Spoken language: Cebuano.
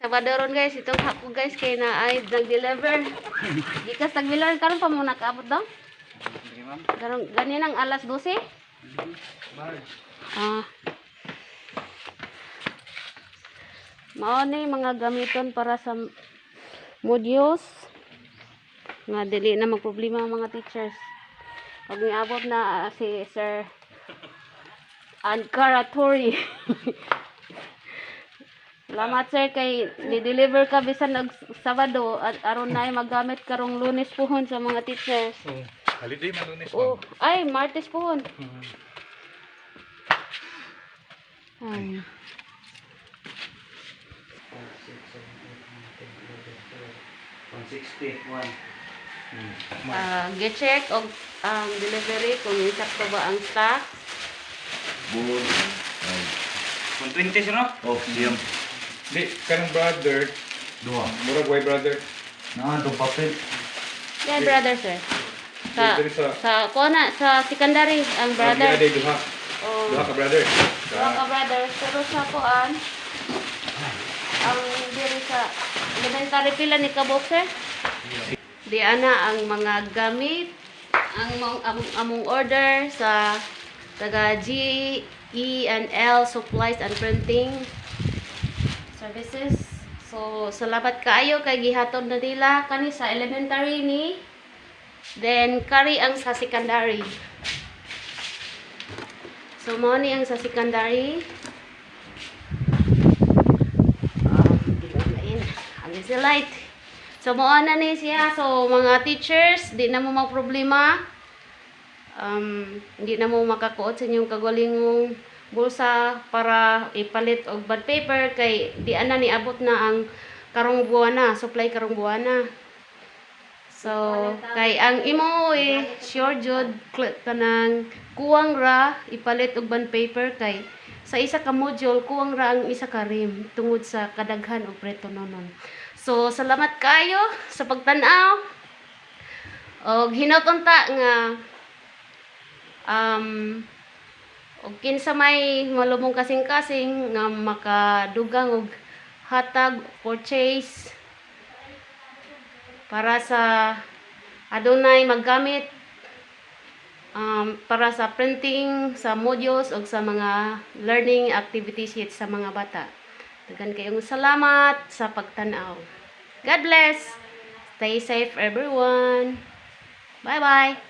Sabado ron, guys, itong hako, guys, kay na ay nag-deliver. Gikas Tagbilaran, karon pa mo nakaabot daw. Sige, ma'am. Karon ganinang alas 12. Ah. Mao ni mga gamiton para sa modules nga dili na magproblema ang mga teachers. Pag niabot na si Sir Ankara Tori. Salamat, sir, kay ni-deliver ka bisan og Sabado at aron na ay magamit karong Lunes puhon sa mga teachers. Oh, holiday man Lunes, Oh, ma'am. ay, Martes puhon. Ay. 160, 1. Ah, get-check og ang delivery kung insakto ba ang stock. Bull. Ay. 120 sir, no? Oh, siyam. Di, kanang brother, Duha. murag way brother. Na, itong papel. Yeah, brother, sir. Sa Diri sa sa kuha na sa secondary ang brother. Brother. Duha. Oh, Duha ka brother. duha ka brother, pero sa kuan ang diri sa elementary, pila ni ka boxer? Di ana ang mga gamit ang among order sa taga G E and L Supplies and Printing Services. So salamat kaayo kay gihatod na nila kani sa elementary ni, then kari ang sa secondary. So mao ni ang sa secondary. Lain. Ang is light. So mao na ni siya. So mga teachers, di na mo problema. Hindi na mo makakuot sa inyong kagalingong bulsa para ipalit og bond paper kay di ana niabot na ang karong buwana, supply karong buwana. So, kay ang imo eh, sure jud kanang kuwang ra ipalit og bond paper kay sa isa ka module kuwang ra ang isa ka rim tungod sa kadaghan og pretononon. So, salamat kayo sa pagtan-aw. Og hinaut unta nga og kinsa may malumong kasing-kasing nga makadugang og hatag purchase para sa adunay maggamit para sa printing sa modules o sa mga learning activity sheets sa mga bata. Daghan kayong salamat sa pagtan-aw. God bless. Stay safe, everyone. Bye-bye.